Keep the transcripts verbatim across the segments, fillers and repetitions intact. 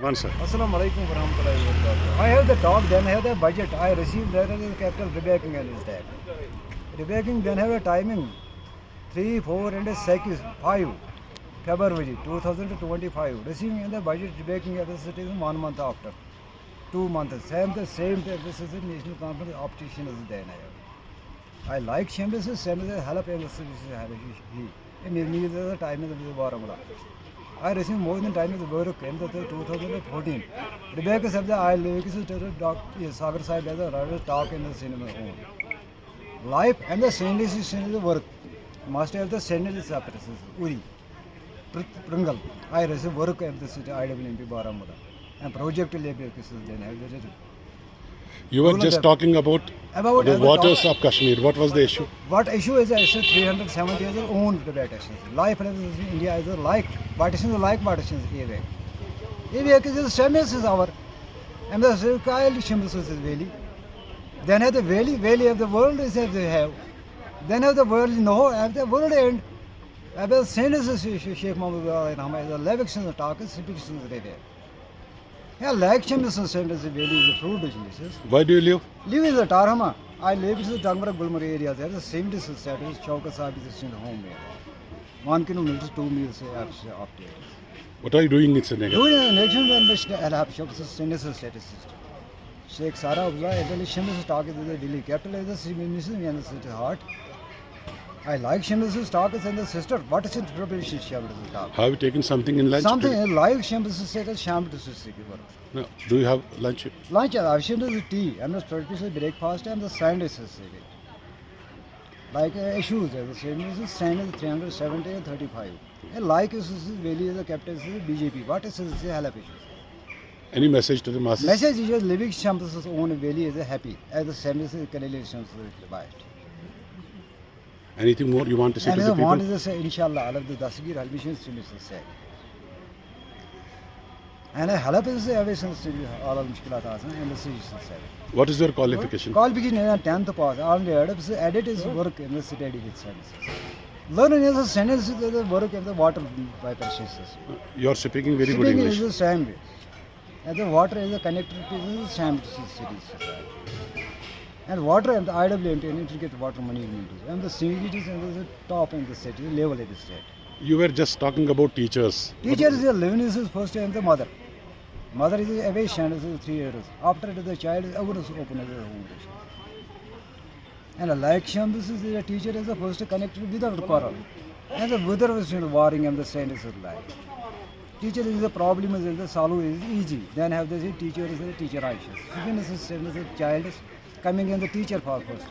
وَن سا۔ السلام علیکم ورحمۃ اللہ وبرکاتہ۔ I have the talk, then have the budget. I receive the capital rebacking and is that. Rebacking, then have a timing. Three, four and six, five February two thousand twenty-five. Receiving in the budget rebacking at the citizen one month after. Two months. Same the same time, this is the national conference optician is then I have. I like Shambhu, Shambhu help and this is he. He needs the time in the Baramulla. I received more than time in the work in the two thousand fourteen. Rebecca said that I like to talk, yes, Sagar Sahib as a writer talk in the cinema home. Life and the scientist is in the work. Master of the scientist is Uri. Pr- Pringle. I receive work at the city I W M P Baramulla. And project labor is then have the You were Rural just dev- talking about About the as a waters talk- of Kashmir. What was the issue? What issue is, I said, three hundred seventy years own the British. Life in India is like, what is like, what is Ewek. Ewek is the same as our. And the Kyle Shimbus is valley. Then have the valley, valley of the world is as they have. Then have the world, no, have the world end. Have the same as Sheikh Muhammad Rahman, the Levick Sins, the Tarkas, Speak Sins, they have. Yeah, like Shambhu Sins, same as the valley is the fruit businesses. Why do you leave? Live is a Tarhama. I live in the Dangmara Gulmar area. There is the same distance that is Chowka Sahib is in the home area. One kilometer, two miles after. What are you doing in Senegal? Doing an election and the Alhab Shop Senior Status System. Sheikh Sara Abdullah, Italy, Shambhu Sins talk is the Delhi capital, is the city minister and the city heart. I like Shambhu Sins talk is in the sister. What is it preparation Shambhu Sins talk? Have you taken something in lunch Something today? Like Shambhu Sins said, Shambhu Sins. No. Do you have lunch? Lunch, I should do the tea. I'm not practicing breakfast and the sandwiches. Like uh, issues, as the same as the same as three hundred seventy and thirty-five. And like is the valley is the capital is the B J P. What is the help issues? Any message to the masses? Message is just living Shambhu Sins own valley is happy. As the same as the correlation by it. Anything more you want to say And to the the people? Want is to say, inshallah, all of the Dasgir, Halbishin, Sumis say. And I help is the aviation all of Mushkilat Hasan and the Sisi say. What is your qualification? Qualification is tenth pass. All the adults edit is work in the city with sciences. Learning is a sentence is the work in the water by processes. You are speaking very good Speaking English. Is the same way. And the water is a connected to the same cities. And water and the I W M T and intricate water management is. And the sewage is and the top and the city level it is set. You were just talking about teachers. Teacher is a living is first and the mother. Mother is away and is three years. After it is the child is open as a home. And like Shambhu Sins is a teacher is the first connected without quarrel. And the weather was in warring and the sand is life. Teacher is the problem is the solve is easy. Then have the teacher is the teacher anxious. Even the same as the child is coming in the teacher for first.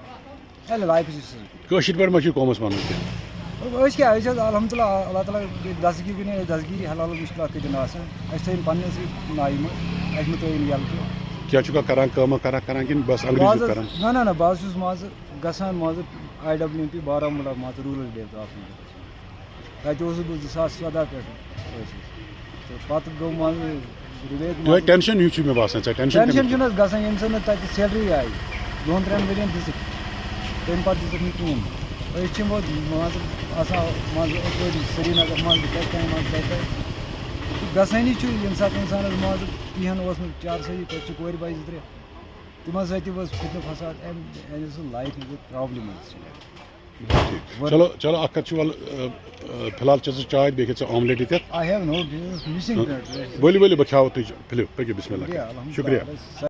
And life is کٲشِر پٲٹھۍ ما چھُ قومَس وَنُن کینٛہہ؟ أسۍ کیٛاہ، أسۍ حظ الحمدللہ اللہ تعالیٰ کٔرۍ دستگیٖر کٔرِنۍ، أسۍ دستگیٖری حلال مُشکلات کٔرِنۍ آسان۔ أسۍ تھٲیِن پنٛنِسٕے نایہِ منٛز، اَسہِ مہٕ ترٛٲیِن یَلہٕ کینٛہہ۔ کیٛاہ چھُکھا کران، کٲمہ کران، کران کِنہٕ بس انگریزی بہٕ حظ کران؟ نہ، نہ، نہ، بہٕ حظ چھُس مان ژٕ گژھان مان ژٕ I W M P Baramulla مان ژٕ روٗرل ڈیولپمنٹ آفسَس منٛز۔ تَتہِ اوسُس بہٕ زٕ ساس ژۄداہ پٮ۪ٹھ ٲسِس۔ تہٕ پَتہٕ گوٚو مان ژٕ رِلیٹ تۄہہِ مان ژٕ ٹینشن ہیوٗ چھُ مےٚ باسان، ژےٚ ٹینشن ٹینشن کَمہِ چھُنہٕ حظ گژھان، ییٚمہِ ساتہٕ نہٕ تَتہِ سیلری آیہِ۔ دۄن ترٛٮ۪ن ؤرین دِژٕکھ، تَمہِ پَتہٕ دِژٕکھ نہٕ کِہیٖنۍ۔ أسۍ چھِ وۄنۍ مان ژٕ آسان مان ژٕ اَپٲرۍ سرینگر مان ژٕ کَتہِ تام مان ژٕ کَتہِ تام۔ تہٕ گژھٲنی چھُ ییٚمہِ ساتہٕ اِنسانَس مان ژٕ کِہیٖنۍ اوس نہٕ چار سٲری، تَتہِ چھِ کورِ بَجہِ زٕ ترٛےٚ۔ تِمن سۭتۍ تہِ اوس فتنہٕ فساد، امہِ، امہِ سۭتۍ لایف منٛز گٔے پرابلم حظ چھِ مےٚ۔ ٹھیٖک۔ چلو، چلو، اکھ کتھ چھِ، ول، ٲ، ٲ، فی الحال چھِ ژٕ چاے، بیٚیہِ کھےٚ ژٕ آملیٹ ییٚتٮ۪تھ۔ I have no business missing that. ؤلِو، ؤلِو، بہٕ کھیاوو تُہۍ، ؤلِو، پٔکِو، بسم اللہ شُکریہ، کٔرِتھ۔ الحمدللہ۔ شُکریہ۔